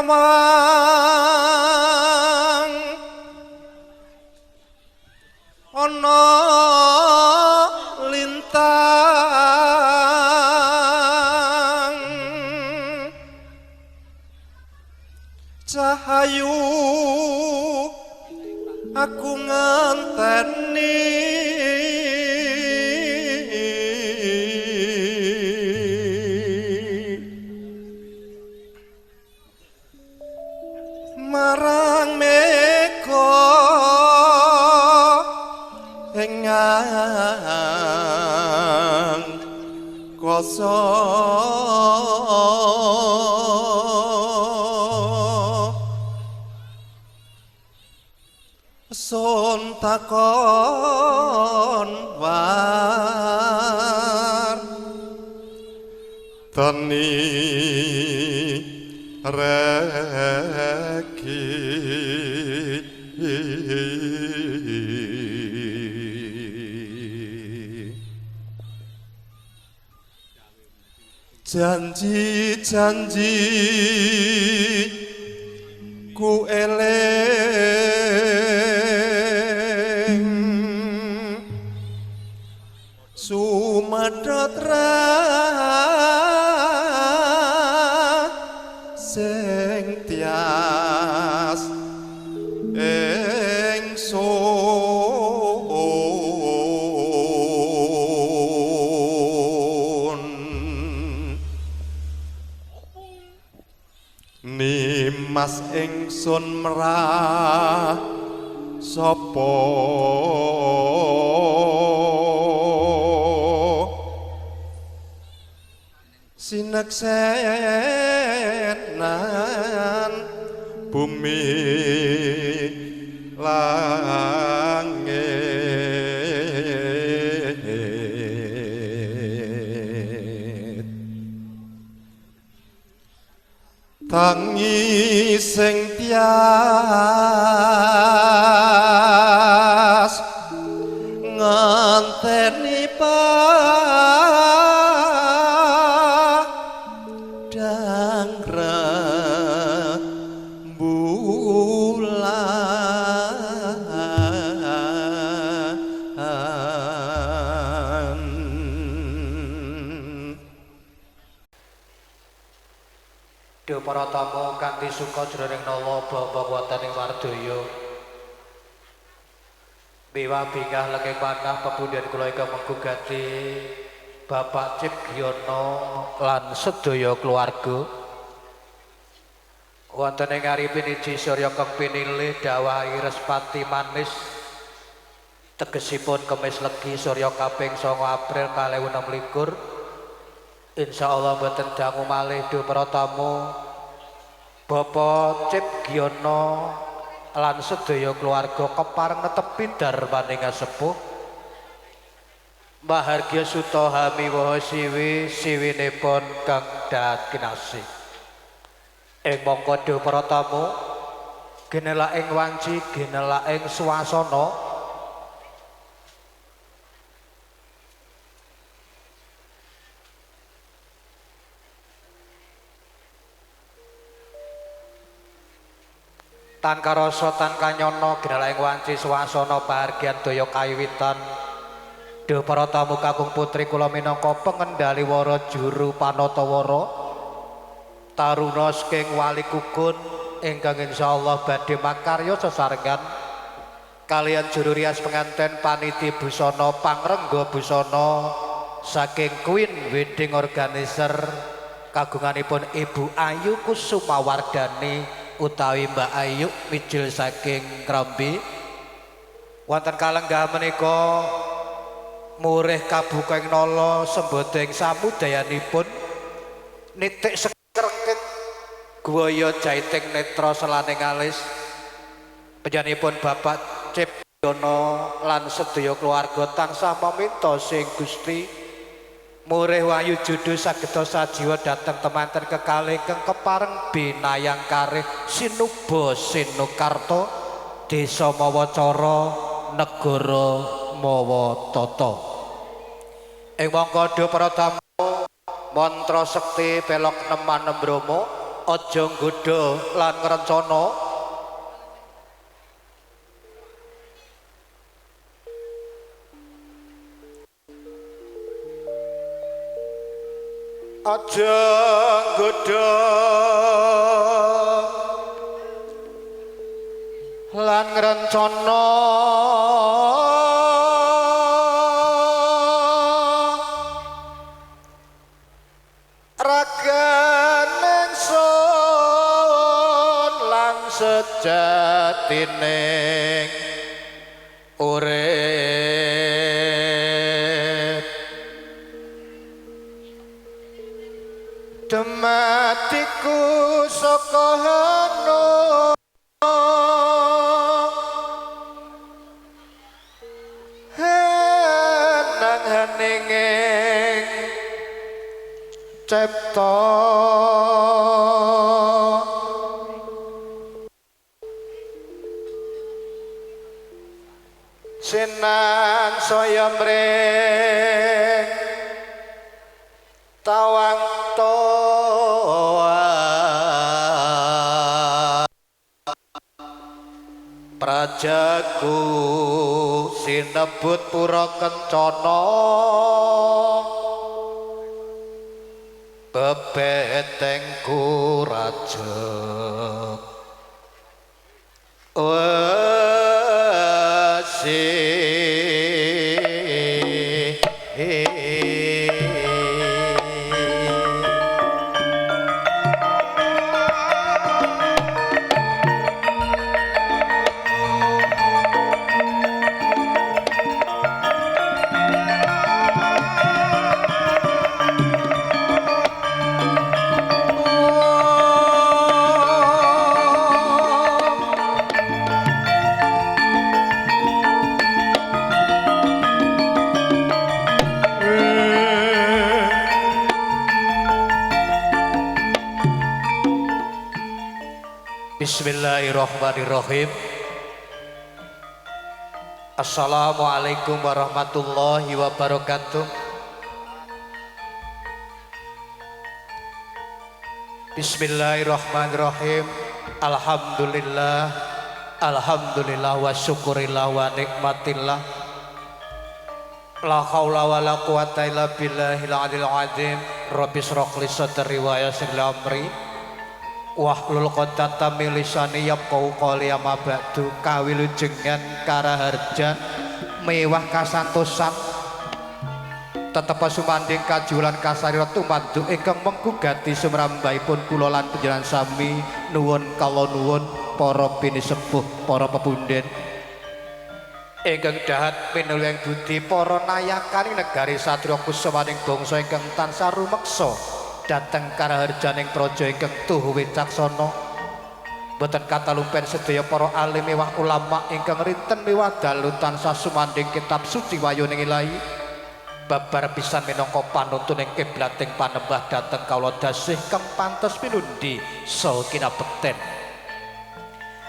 nawang ana lintang cahayu aku ngenteni marang mega engang kosong sun takon war tani reki janji-janji ku eling sumadhat sing tias ingsun nimas ingsun merah sapa sineksenan bumi langit tangi sing tias ngenteni padang rembulan. Duh para tamu kanthi suka jroning nala bapa wonten ing wardaya. Miwah bingah lenging manah pepundhen kula ingkang menggugati Bapak Cip Giyono lan sedaya keluarga. Wonten ing ari piniji surya kang pinilih dawahi respati manis tegesipun Kemis Legi surya kaping 9 April 2026. Insyaallah mboten dangu malih duh para tamu Bapak Cip Giyono lan sedaya keluarga kepareng netepi darmaning sepuh mahargya suta hamiwaha siwi siwinipun kang dat kinasih. Ing mangka duh para tamu ginelak ing wanci ginelak ing swasana tan karasa tan kanyana ginelak ing wanci swasana pahargyan daya kawiwitan. Duh para tamu kakung putri kula minangka pengendali wara juru panatawara taruna saking wali kukun ingkang insyaallah badhe makarya sesarengan kalian juru rias penganten paniti busana pangrengga busana saking Queen Wedding Organizer kagunganipun Ibu Ayu Kusumawardani utawi Mbak Ayu mijil saking Krambi. Wonten kalenggah menika murih kabuka ing nala sembada ing samudayanipun nitik sekrengkeng guaya jaiting netra selaning alis panjenenganipun Bapak Cip Giyono lan sedaya keluarga tansah maminta sing Gusti murih wahyu judu sageda sajiwa dhateng temanten kekalih ingkang kepareng binayang karih sinuba sinukarta desa mawa cara negara mawa tata. Ing mangka para tamu mantra sekti pelok neman brahma Aja nggodha lan ngrencana. Aja nggodha lan ngrencana raganing sun lan sejatining urip. Dematiku saka hano henang heninging cipta sinan saya mring tawang toa prajaku sinebut pura kencana bebetengku rajeg wesi. Bismillahirrahmanirrahim. Assalamualaikum warahmatullahi wabarakatuh. Bismillahirrahmanirrahim. Alhamdulillah, alhamdulillah wa syukurillah wa nikmatillah. La haula wa la quwata illa billahil aliyil azim. Rabbi shrah li sadri wa yassir li amri wahlul 'uqdatam min lisani yafqahu qouli. Amma ba'du. Kawilujengan karaharjan mewah kasantosan tetep sumandhing kajulan kasarira tumanduh ingkang mengku gati sumrambahipun kula lan panjenengan sami. Nuwun kala nuwun para pinisepuh, para pepunden ingkang dahat pinuluyang budi, para nayakaning negari satriya kusumaning bangsa ingkang tansah rumeksa dhateng karaharjaning praja ingkang tuhu wicaksana. Boten katalumpen sedaya para alim miwah ulama ingkang rinten miwah dalu tansah sumandhing kitab suci wayuning ilahi. Babar pisan minangka panuntun ing kiblating panembah dhateng kawula dasih kang pantes pinundi saha kinabekten.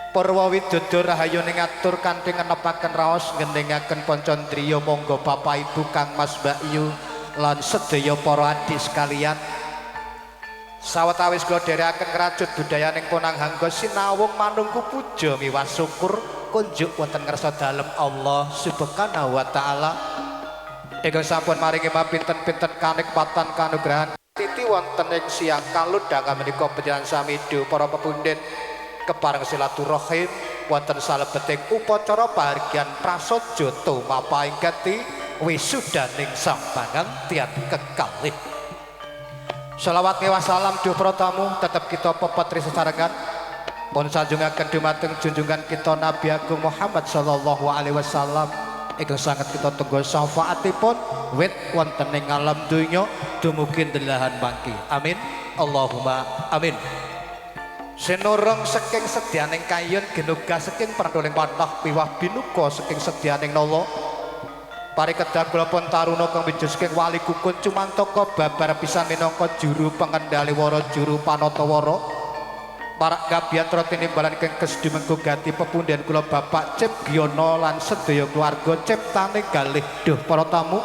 Purwa widodo rahayu ning atur kanthi ngenepaken raos ngeningaken pancandriya. Monggo Bapak Ibu, Kang Mas, Mbak Yu lan sedaya para adik sekalian. Sawetawis kula dherekaken ngrajut budayaning Ponang Hangga sinawung manungku puja miwah syukur kunjuk wonten ngarsa dalem Allah Subhanahu wa taala ingkang sampun maringi mapinten-pinten kanikmatan kanugrahan titi wonten ing siang kalodhangan menika panjenengan sami para pepunden kepareng silaturahim wonten salebeting upacara pahargyan prasaja tumapahing gati wisudaning sang pangantian kekalih. Shalawat miwah salam duh para tamu tetep kita pepetri sesarengan pun sanjungaken dumateng junjungan kita Nabi Agung Muhammad sallallahu alaihi wasallam ingkang sanget kita tenggo syafaatipun wit wonten ing alam donya dumugi delahan mangki. Amin Allahumma amin. Sinurung saking sedyaning kayun genuga saking prandoling panah miwah binuka saking sedyaning nala. Parikedah kula pun taruna kang wiji saking wali kukun cumantaka babar pisan minangka juru pengendali wara juru panatawara. Parak kabiyantra tinimbalan ingkang kesdumengku gati pepunden kula Bapak Cip Giyono lan sedaya keluarga ciptane galih duh para tamu.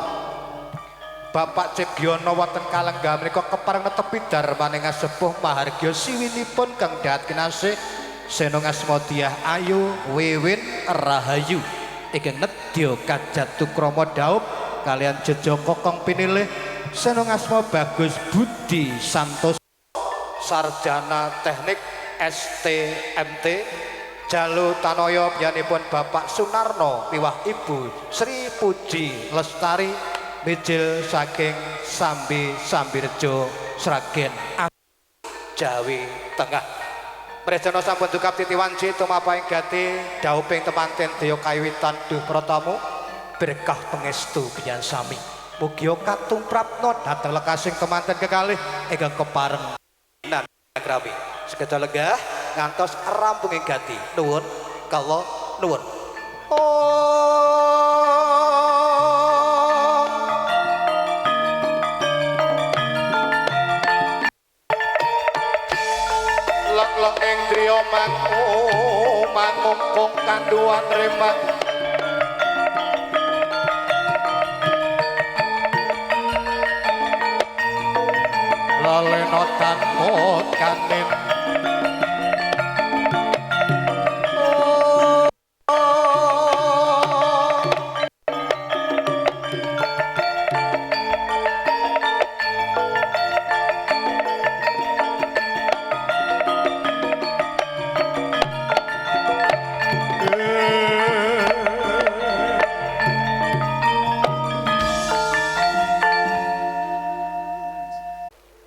Bapak Cip Giono wonten kalenggahan menika kepareng netepi darmaning ngasepuh mahargya siwinipun kang dahat kinasih Seno Ngasma Dyah Ayu Wiwin Rahayu ingkang nedya kajatukrama daup kalian jejaka kang pinilih Seno Ngasma Bagus Budi Santoso Sarjana Teknik STMT Jalu Tanoyo biyanipun Bapak Sunarno miwah Ibu Sri Puji Lestari mijil saking Sambi Sambirejo Sragen Jawi Tengah. Mrejana sampun dukap titi wanci tumapahing gati dauping temanten daya kawitan duh pratamu berkah pangestu biyan sami. Mugia katumprapna dhateng lekasing temanten kekalih ingkang kepareng nagrami. Sekeca lenggah ngantos rampunging gati. Nuwun kala nuwun. Lek-lek ing driya mangungkung kanduan remang lalena tanpa kanin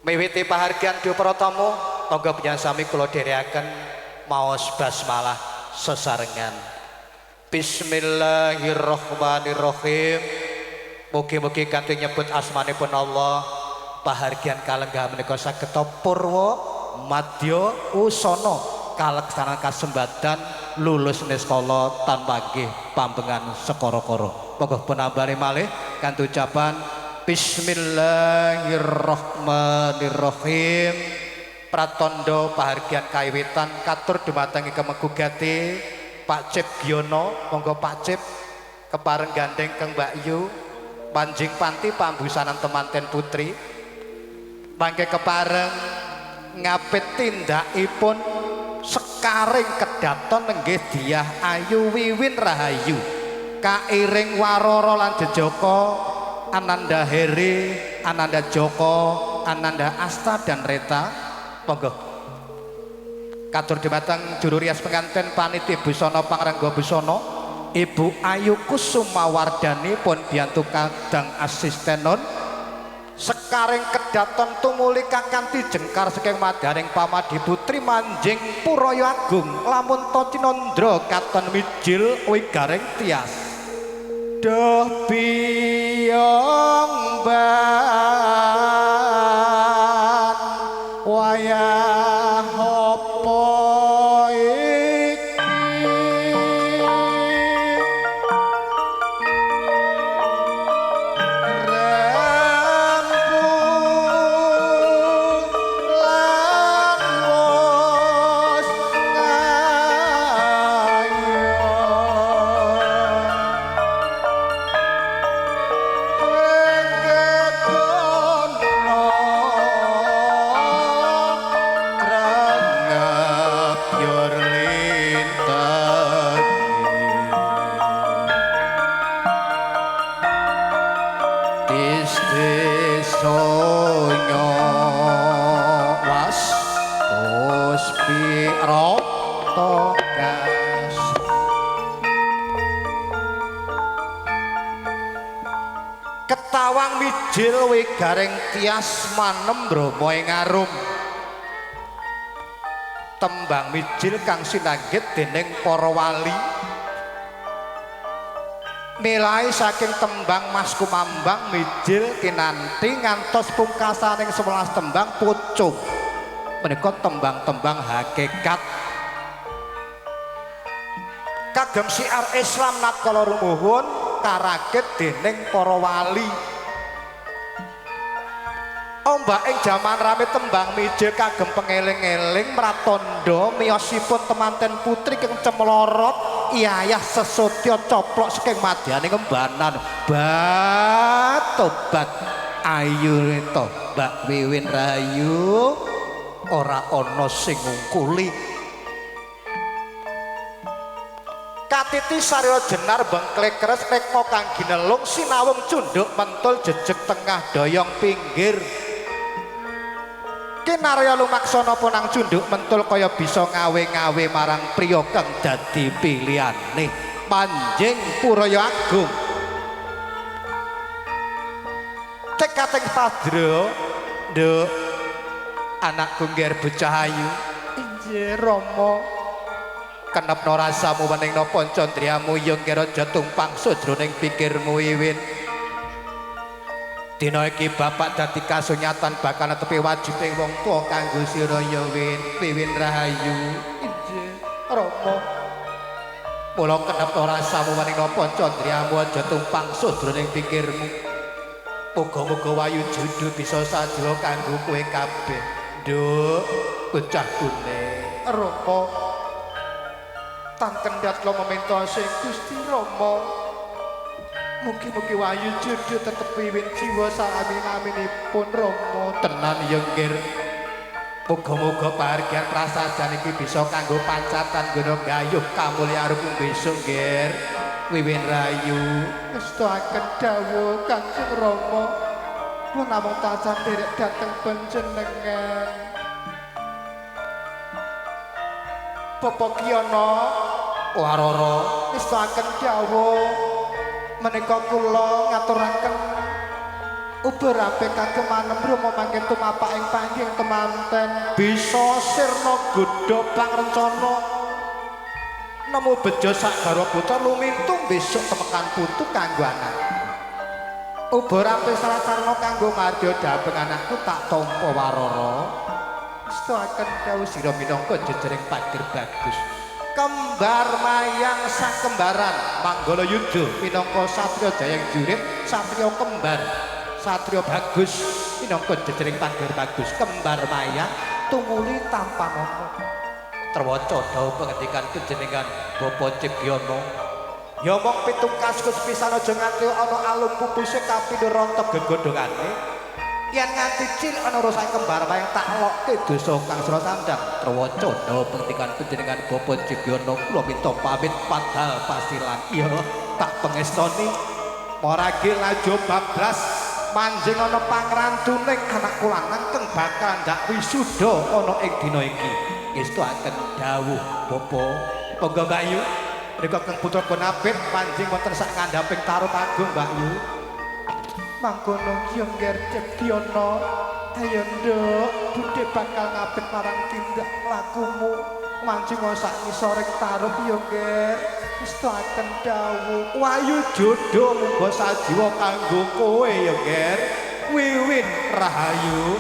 Miwiti pahargyan duh para tamu, monggo panjenengan sami kula dherekaken maos basmalah sesarengan. Bismillahirrahmanirrahim. Mugi-mugi kanthi nyebut asmanipun Allah, pahargyan kalenggahan menika saged purwa madya usana kaleksanan kasembadan lulus niskala tanpa nggih pambengan sekara-kara. Monggo punambani malih kanthi ucapan Bismillahirrahmanirrahim. Pratandha pahargyan kawiwitan katur dumateng kemegugati Pak Cip Giono, monggo Pak Cip kepareng gandeng Kang Mbak Yu manjing panti pambusanan temanten putri mangke kepareng ngapit tindakipun sekaring kedaton nenggih Dyah Ayu Wiwin Rahayu kairing warara lan jejaka Ananda Heri, Ananda Joko, Ananda Asta dan Reta. Monggo. Katur dumateng juru rias pengantin panitia busana pangrangga busana Ibu Ayu Kusumawardani pun biyantu kadang asistenon sekaring kedaton tumuli kakanthi jengkar saking madyaning pamadi putri manjing Puraya Agung lamun ta cinandra katon mijil wigaring tias. Duh biyong ban wayah apa iki rembulan wis kayo Ketawang mijil wigaring tias manem brama ing arum. Tembang mijil kang sinanggit dening para wali. Milai saking tembang Mas Kumambang mijil kinanti ngantos pungkasaning 11 tembang pucung. Menika tembang-tembang hakikat. Kagem siar Islam natkala rumuhun karakit dening para wali. Ombak ing jaman rame tembang mijil kagem pengeling-eling mratandha miyosipun temanten putri kang cemlorot iyayah sesotya coplok saking madyane ngembanan. Batobat. Ayu to Mbak Wiwin Rahayu ora ana sing ngungkuli. Katiti sarya jenar bengklek keres rekma kang ginelung sinawung cunduk mentul jejeg tengah doyong pinggir. Kinarya lumaksana ponang cunduk mentul kaya bisa ngawe-ngawe marang priya kang dadi pilihane manjing Puraya Agung. Cekating padra, nduk anakku ngger bocah ayu. Injih Rama. Kenepno rasamu weningna pancandriyamu ya ngger aja tumpang sajroning pikirmu Wiwin. Dina iki bapak dadi kasunyatan bakal netepi wajibing wong tuwa kanggo sira ya Win, Wiwin Rahayu. Injih Rama. Mula kenepno rasamu weningna pancandriyamu aja tumpang sajroning pikirmu. Muga-muga wayu judu bisa sajiwa kanggo kowe kabeh. Nduk, bocah kuning. Rama. Tan kendhat kula meminta sing Gusti Rama. Mugi-mugi wayu judu tetep wiwin jiwa saamin-aminipun Rama. Tenan ya nggir. Muga-muga pahargyan prasajan iki bisa kanggo pancatan guna gayuh kamulyan arupa besok nggir. Wiwin Rahayu. Ngestoaken dawuh Kanjeng Rama. Kula namung tansah nderek dhateng panjenengan. Bapak Kiyono Warara ngestoaken dawuh menika kula ngaturaken uberape kagem anem Rama mangke tumapak ing panggih temanten bisa sirna godha pangrencana nemu bejo sak garwa putra lumintung besok temekan putu kanggo anak. Uberape sarana kanggo mardya dapeng anakku tak tampa Warara. Ngestoaken dawuh sira minangka jejering pager bagus. Kembar mayang sakembaran Manggala Yuda minangka satriya jayang jurit satriya kembar satriya bagus minangka jejering pager bagus kembar mayang tumuli tampanana. Terwaca dawuh pangendikan panjenengan Bapak Cipyono. Ya mung pitukas kus pisan aja nganti ana alum pupuse kapindho rontok gegodhongane. Yen nganti cilik ana urusan kembar mayang tak lokke dosa kang sira sandang. Terwaca dawuh pangendikan panjenengan Bapak Cipyono kula minta pamit padhal pasilan. Iya tak pengestoni. Marage lajo bablas manjing ana pangrantuning anakku lanang kang bakal ndak wisuda ana ing dina iki. Ngestuaken dawuh Bapak. Monggo Mbak Yu. Menika kang putra Bonapit manjing wonten sak ngandhaping tarup agung Mbak Yu. Mangkono ya ngger Cipyono. Ayo nduk, budhe bakal ngapit marang tindak lakumu. Manjing sak ngisoring tarup ya ngger. Ngestuaken dawuh wayu jodoh munggo sajiwa kanggo kowe ya ngger. Wiwin Rahayu.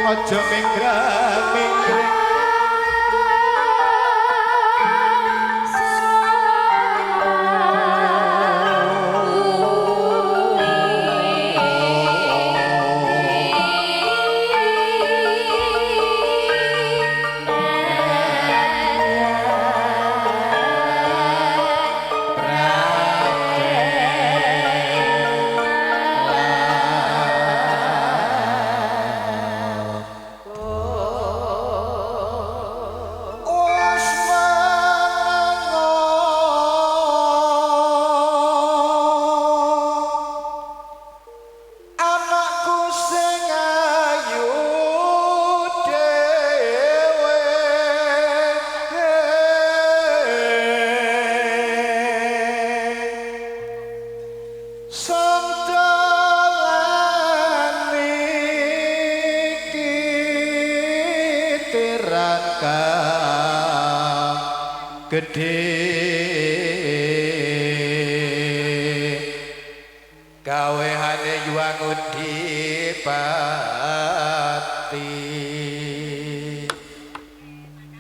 Aja minggra-minggra. Oh. gedhe gawehane yuwangun dipati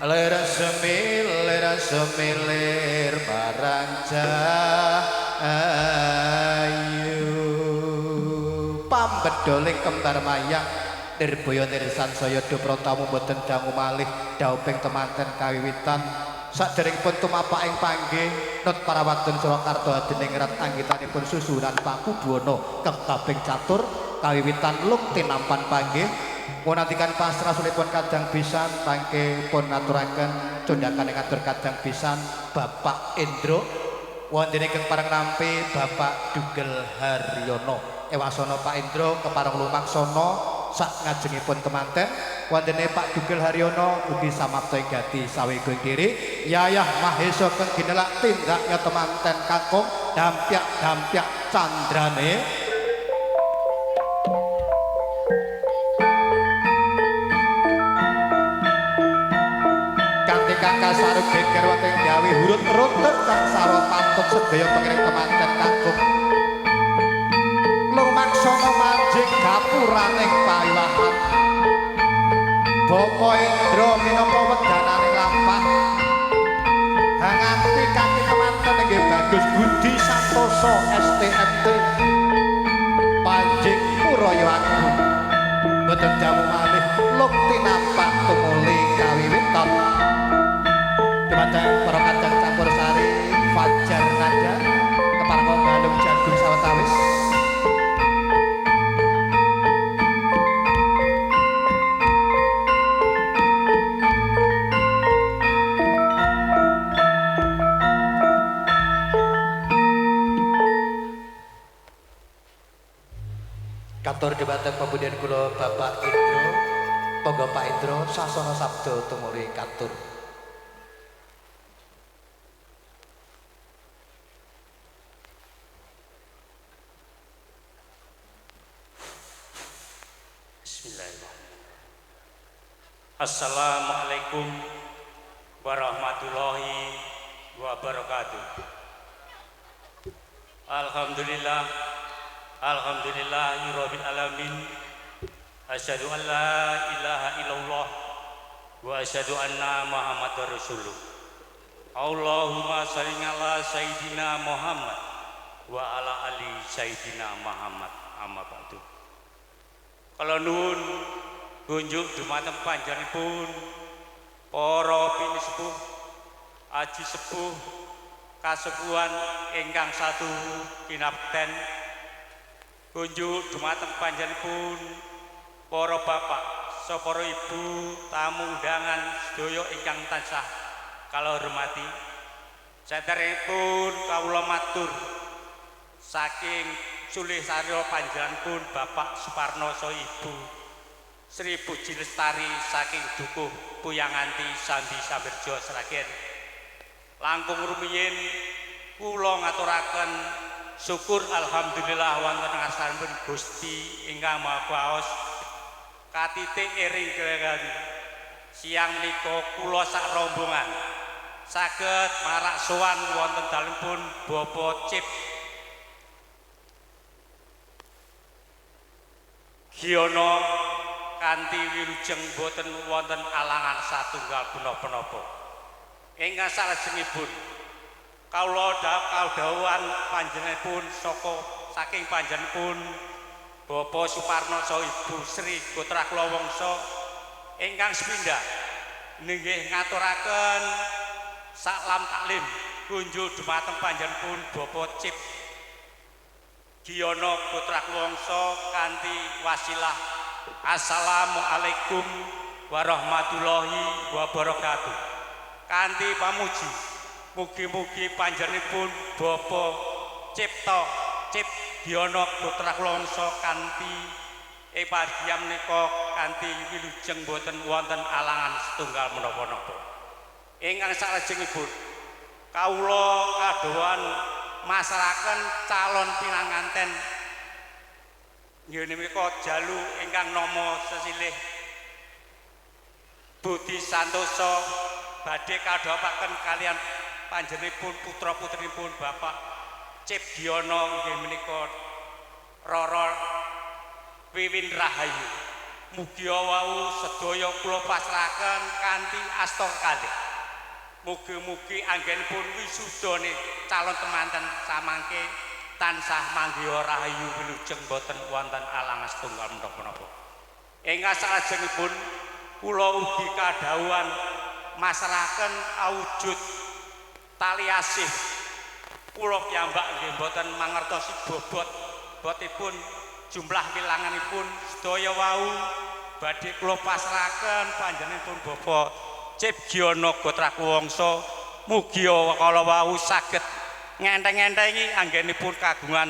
lir semilir marang ayu pambedoling kembar mayang nirbaya nirsansaya dupra tamu boten dangu malih dauping temanten kawiwitan saderengipun tumapak ing panggih nut para wadon Surakarta hadiningrat anggitanipun susuhunan Pakubuwana kang kaping catur kawiwitan lung tinampan panggih munantikan pasrasulipun kadang pisan mangke pun aturaken cundhakan ing atur kadang pisan Bapak Indro wonten ingkang pareng nampi Bapak Dugel Haryono. Ewasana Pak Indro kepareng lumaksana sak ngajengipun temanten wontene Pak Dugel Haryono ugi samapta ing gati saweging diri Yayah Mahesa kang ginelak tindaknya temanten kakung dampyak-dampyak candrane kanthi kakak sarung geger wonten gawe hurut runtut kang sarwa pantun sedaya pengiring temanten kakung lumaksana manjing gapuraning pawiwahan Bapa Indra minangka wedananing lampah hanganti kanthi kemanten inggih Bagus Budi Santoso STMT panjing Puraya Agung boten jamu malih luk tinampan tumuli kawiwitan dumateng para kadang campur sari Fajar Nada kepareng balung jagung sawetawis. Katur dhumateng pamundhutan kula Bapak Indro, monggo Pak Indro sasana sabda tumuli katur. Bismillahirrahmanirrahim. Assalamualaikum warahmatullahi wabarakatuh. Alhamdulillah, alhamdulillahirabbil alamin. Asyhadu an la ilaha illallah wa asyhadu anna Muhammadar rasulullah. Allahumma shalli ala sayidina Muhammad wa ala ali sayidina Muhammad. Amma ba'du. Kala nuwun kunjuk dumateng panjenenganipun para pinisepuh, aji sepuh, kasepuhan ingkang satu kinapten. Kunjuk dumateng panjenenganipun para bapak, para ibu, tamu undangan sedaya ingkang tansah kula hormati. Saderengipun kawula matur saking sulih sarya panjenenganipun Bapak Suparno saha Ibu Sri Puji Lestari saking Dukuh Puyanganti Sambi Samberjo Sragen. Langkung rumiyin kula ngaturaken syukur alhamdulillah wonten ngarsanipun Gusti ingkang Maha Kuwaos katitik ering kelegan siang menika kula sak rombongan saged marak sowan wonten dalemipun Bapak Cip Giyono kanthi wilujeng boten wonten alangan satunggal punapa-napa. Ingkang salajengipun kawula kadhawuhan panjenenganipun saka saking panjenenganipun Bapak Suparno saha Ibu Sri Gotra Kulawangsa ingkang sepindah ninggih ngaturaken salam taklim kunjuk dumateng panjenenganipun Bapak Cip Giyono Gotra Kulawangsa kanthi wasilah assalamualaikum warahmatullahi wabarakatuh. Kanthi pamuji mugi-mugi panjenenganipun Bapak Cipta Cip Giyono Gotra Kulawangsa kanthi epargian menika kanthi wilujeng boten wonten alangan setunggal menapa-napa. Ingkang salajengipun kawula kadhawuhan masrahaken calon pinanganten nggih menika jalu ingkang nama sesilih Budi Santoso badhe kadhawuhaken kalian panjenenganipun putra-putrinipun Bapak Cip Giono inggih menika Roro Wiwin Rahayu. Mugi wau sedaya kula pasrahaken kanthi asta kalih. Mugi-mugi anggenipun wisudane calon temanten samangke tansah manggiha rahayu wilujeng boten wonten alangan setunggal menapa-napa. Ingkang salajengipun kula ugi kadhawuhan masrahaken awujud tali asih. Kula piyambak nggih boten mangertosi bobot botipun jumlah wilanganipun sedaya wau badhe kula pasrahaken panjenenganipun Bapak Cip Giono Gotrakuwangsa. Mugi kala wau saged ngenteng-entengi anggenipun kagungan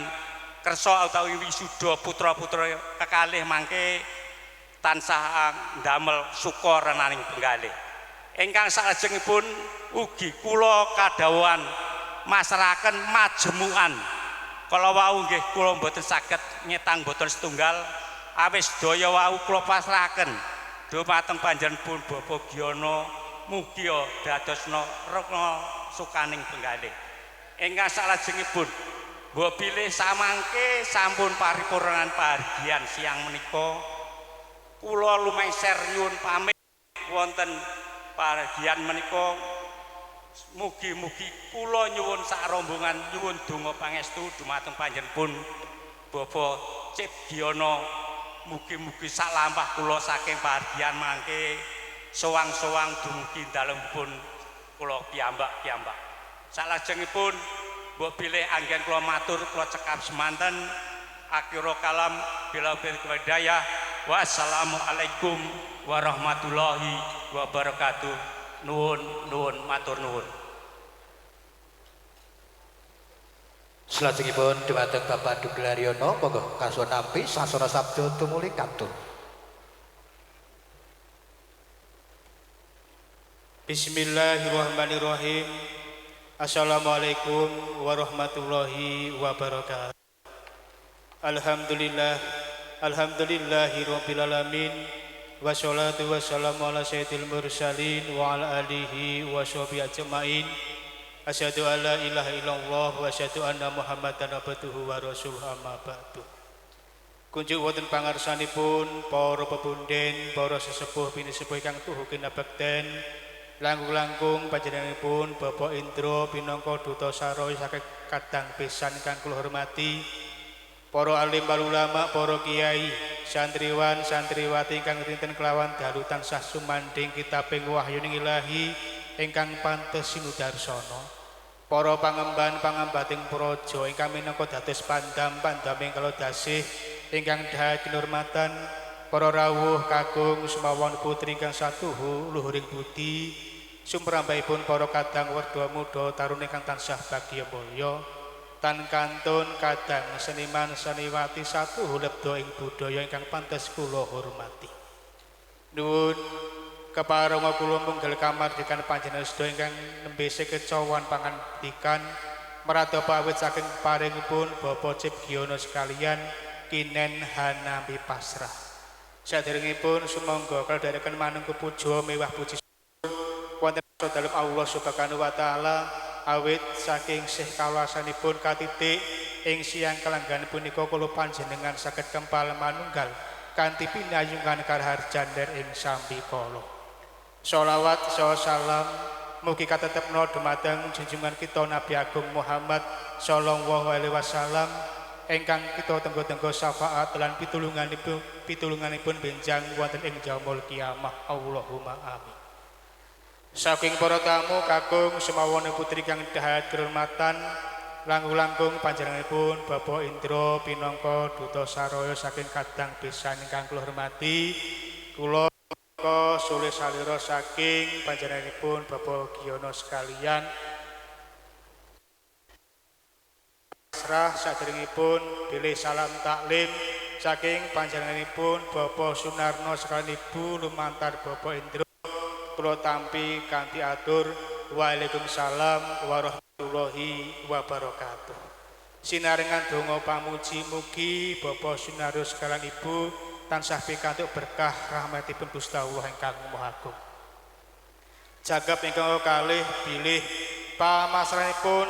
kersa utawi wisuda putra-putra kekalih mangke tansah ndamel suka renaning penggalih. Ingkang salajengipun ugi kula kadhawuhan masrahaken majemukan. Kala wau nggih kula mboten saged nyetang boten setunggal awis sedaya wau kula pasrahaken dumateng panjenenganipun Bapak Giono. Mugi dadosna rekna sukaning penggalih. Ingkang salajengipun mbok bilih samangke sampun paripurnan pahargyan siang menika kula lumeser nyuwun pamit wonten pahargyan menika. Mugi-mugi kula nyuwun sak rombongan nyuwun donga pangestu dumateng panjenenganipun Bapak Cip Giono. Mugi-mugi sak lampah kula saking pahargyan mangke sowang-sowang dumugi dalemipun kula piyambak-piyambak. Salajengipun mbok bilih anggen kula matur kula cekap semanten. Akhirul kalam bila hidayah. Wassalamualaikum warahmatullahi wabarakatuh. Nuwun nuwun matur nuwun. Salajengipun dumateng Bapak Duglaryono monggo kasuwun nampi sasana sabda tumuli kantun. Bismillahirrahmanirrahim. Assalamualaikum warahmatullahi wabarakatuh. Alhamdulillah, alhamdulillahirabbil alamin. Wassalatu wassalamu ala sayyidil mursalin wa ala alihi wa sahbihi ajmain. Asyhadu an la ilaha illallah wa asyhadu anna Muhammadan abduhu wa rasuluhu amma ba'du. Kunjuk wonten pangarsanipun para pepunden, para sesepuh pinisepuh ingkang tuhu kinabekten, langkung-langkung panjenenganipun Bapak Indro pinangka duta saroy saking kadang besan ingkang kula hormati, para alim ulama, para kiai, santriwan, santriwati ingkang dinten kelawan dalu tansah sumandhing kitabing wahyuning ilahi ingkang pantes sinudarsana. Para pangemban pangambating praja ingkang minangka dados pandam-pandaming kalodasih ingkang dhahat kinurmatan, para rawuh kakung sumawon putri ingkang satuhu luhuring budi, sumrambahipun para kadang werda muda taruna ingkang tansah bagya mulya, tan kantun kadang seniman seniwati satuhu lebda ing budaya ingkang pantes kula hormati. Nuwun kepareng kula munggel kamardikan panjenengan sedaya ingkang nembe sekecawan pangandikan maradha pawit saking paringipun Bapak Cip Giono sekalian kinen hanampi pasrah. Saderengipun sumangga kaldhareken manungku puja mewah puji wonten dalem Allah Subhanahu wa taala awit saking sih kawasanipun katitik ing siang kalanggan punika kula panjenengan saged kempal manunggal kanthi pinayungan karaharjan ing sambikala. Sholawat saha salam mugi katetepna dumateng junjungan kita Nabi Agung Muhammad sallallahu alaihi wasallam ingkang kita tenggo-tenggo syafaat lan pitulunganipun benjang wonten ing yaumul kiamah. Allahumma amin. Saking para tamu kakung semawana putri kang dhahat kehormatan, langkung-langkung panjenenganipun Bapak Indro pinangka duta saroya saking kadang besan ingkang kula hormati, kula sule salira saking panjenenganipun Bapak Giono sekalian pasrah saderengipun bilih salam taklim saking panjenenganipun Bapak Sunarno sekalian Ibu lumantar Bapak Indro kula tampi kanthi atur waalaikumsalam warahmatullahi wabarakatuh. Sinarengan donga pamuji mugi Bapak Sunarno sekalian Ibu tansah pikantuk berkah rahmatipun Gusti Allah ingkang Maha Agung. Jagab ingkang kalih bilih Pamasaranipun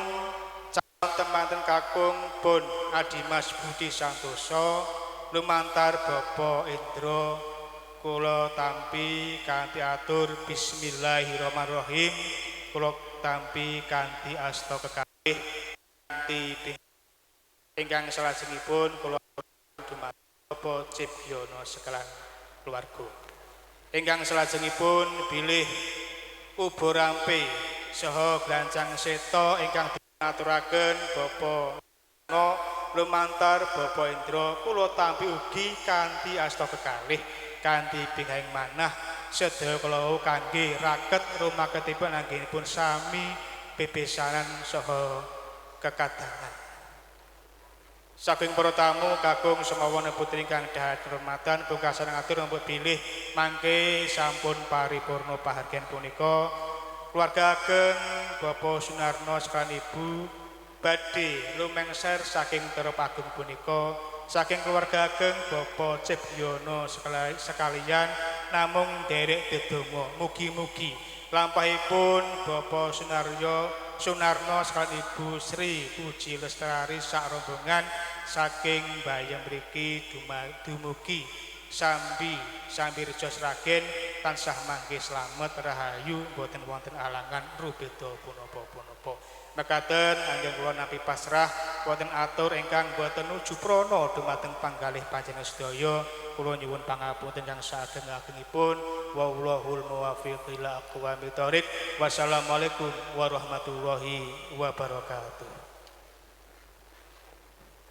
calon temanten kakung pun Adimas Budi Santoso lumantar Bapak Indra kula tampi kanthi atur bismillahirrahmanirrahim, kula tampi kanthi asta kekalih kanthi ingkang salajengipun kula dumateng Bapak Cipyono sekalian keluarga. Ingkang salajengipun bilih ubo rampe saha glancang seta ingkang dipunaturaken Bapak No lumantar Bapak Indra kula tampi ugi kanthi asta kekalih kanthi bingahing manah sedaya kala kangge raket rumaketipun anggenipun sami bebesanan saha kekadangan. Saking para tamu kakung semawana putri ingkang dahat hormatan pungkasan atur mbok bilih mangke sampun paripurna pahargyan punika keluarga ageng Bapak Sunarno sekalian Ibu badhe lumengser saking Terop Agung punika saking keluarga ageng Bapak Cipyono sekalian namung nderek dedonga mugi-mugi lampahipun Bapak Sunarno sekalian Ibu Sri Puji Lestari sak rombongan saking Bayem mriki dumugi Sambi Sambirejo Sragen tansah mangke slamet rahayu boten wonten alangan rubeda punapa-punapa. Mekaten anggen kula nampi pasrah wonten atur ingkang boten nuju prana dumateng panggalih panjenengan sedaya. Kula nyuwun pangapunten kang saageng-agengipun. Wallahul muwaffiq ila aqwamit thoriq. Wassalamualaikum warahmatullahi wabarakatuh.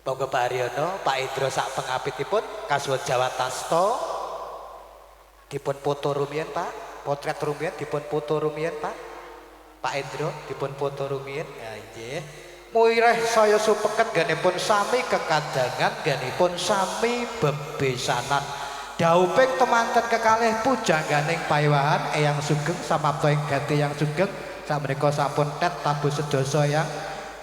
Monggo Pak Haryono, Pak Indro sak pengapitipun kasuwun Jawatasto dipun foto rumiyin Pak, potret rumiyin dipun foto rumiyin Pak. Pak Indro dipun foto rumiyin. Ya nggih. Muireh saya supeket ganipun sami kekadangan ganipun sami bebesanan. Dauping temanten kekalih pujangganing paewahan Eyang Sugeng samapta ing gati Eyang Sugeng sakmenika sampun tet tabuh sedasa yang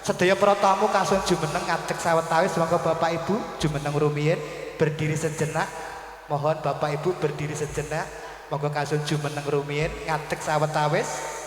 sedaya para tamu kasuwun jumeneng ngadeg sawetawis. Monggo Bapak Ibu jumeneng rumiyin berdiri sejenak. Mohon Bapak Ibu berdiri sejenak. Monggo kasuwun jumeneng rumiyin ngadeg sawetawis.